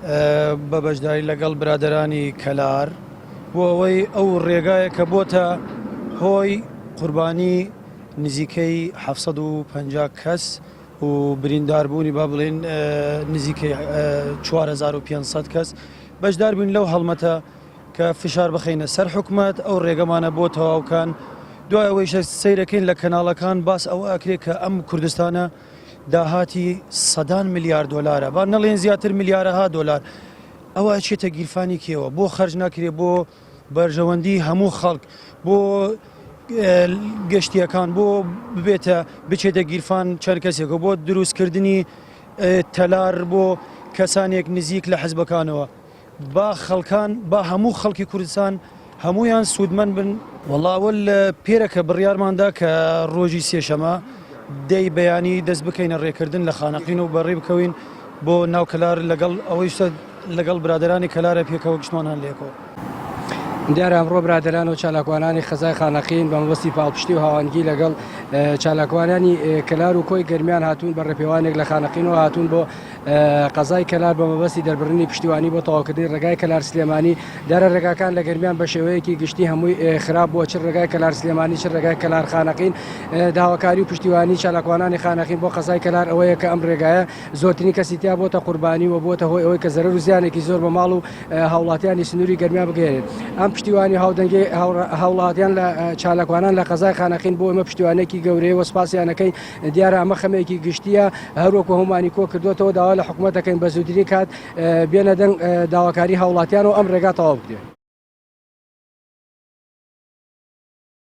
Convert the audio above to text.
بە بەشداری لەگەڵ برادەرانی کەلار بۆ ئەوەی ئەو ڕێگایە کە بۆتە هۆی قوربانی نزیکەی 750 کەس و برینداربوونی با بڵێن نزیکەی 4500 کەس بەشدار بووین لەو هەڵمەتە کە فشار بخەینە سەر حکومەت ئەو ڕێگەمانە بۆ تەواوکان دوای ئەوەیشە سەیرەکەین لە کەناڵەکان باس ئەوە ئەکرێت کە ئەم کوردستانە داهاتی سەدان ملیار دۆلارە با نەڵێن زیاتر ملیارەها دۆلار ئەوە ئەچێتە گیرفانی کێوە بۆ خەرج ناکرێ بۆ بەرژەوەندی هەموو خەڵک بۆ گەشتیەکان بۆ ببێتە بچێتە گیرفان چەند کەسێکە بۆ دروستکردنی تەلار بۆ کەسانێک نزیک لە حزبەکانەوە با خەڵکان با هەموو خەڵکی کوردستان هەموویان سوودمەند بن. وەڵا ئەوە لە پێرەکە بڕیارمان دا کە ڕۆژی سێشەمە دەی بەیانی دەست بکەینە ڕێکردن لە خانەقین و بەڕێ بکەوین بۆ ناو کەلار لەگەڵ ئەوەیشە لەگەڵ برادەرانی کەلارە پێکەوە گشتمان هەن لێکەوە. دیارە ئەمڕۆ برادەران و چالاکوانانی قەزای خانەقین بە مەبەستی پاڵپشتی و هاوانگی لەگەڵ چالاکوانانی کەلار و کۆی گەرمیان هاتوون بە ڕێپێوانێک لە خانەقینەوە هاتوون بۆ قەزای کەلار بە مەبەستی دەربڕینی پشتیوانی بۆ تەواوکردنی ڕێگای کەلار سلێمانی، دیارە ڕێگاکان لە گەرمیان بە شێوەیەکی گشتی هەمووی خراپ بووە چ ڕێگای کەلار سلێمانی چ ڕێگای کەلار خانەقین، داواکاری و پشتیوانی چالاکوانانی خانەقین بۆ قەزای کەلار ئەوەیە کە ئەم ڕێگایە زۆرترین کەسی تیا بۆتە قوربانی و بووەتە هۆی ئەوەی کە زەرەر و زیانێکی زۆر بە ماڵ و هاوڵاتیانی سنووری گەرمیان بگەیەنێت. ئەم پشتیوانی هاودەنگی هاوڵاتیان لە چالاکوانان لە قەزای خانەقین بۆ ئێمە پشتیوانێکی گەورەیە و سپاسیان ئەکەین. دیارە ئەمە خەمێکی گشتییە هەروەکو هەموومانی کۆ کردووەتەوە داوا لە حکوومەت دەکەین بە زووترین کات بێنە دەنگ داواکاری هاوڵاتیان و ئەم ڕێگا تەواو بکرێت.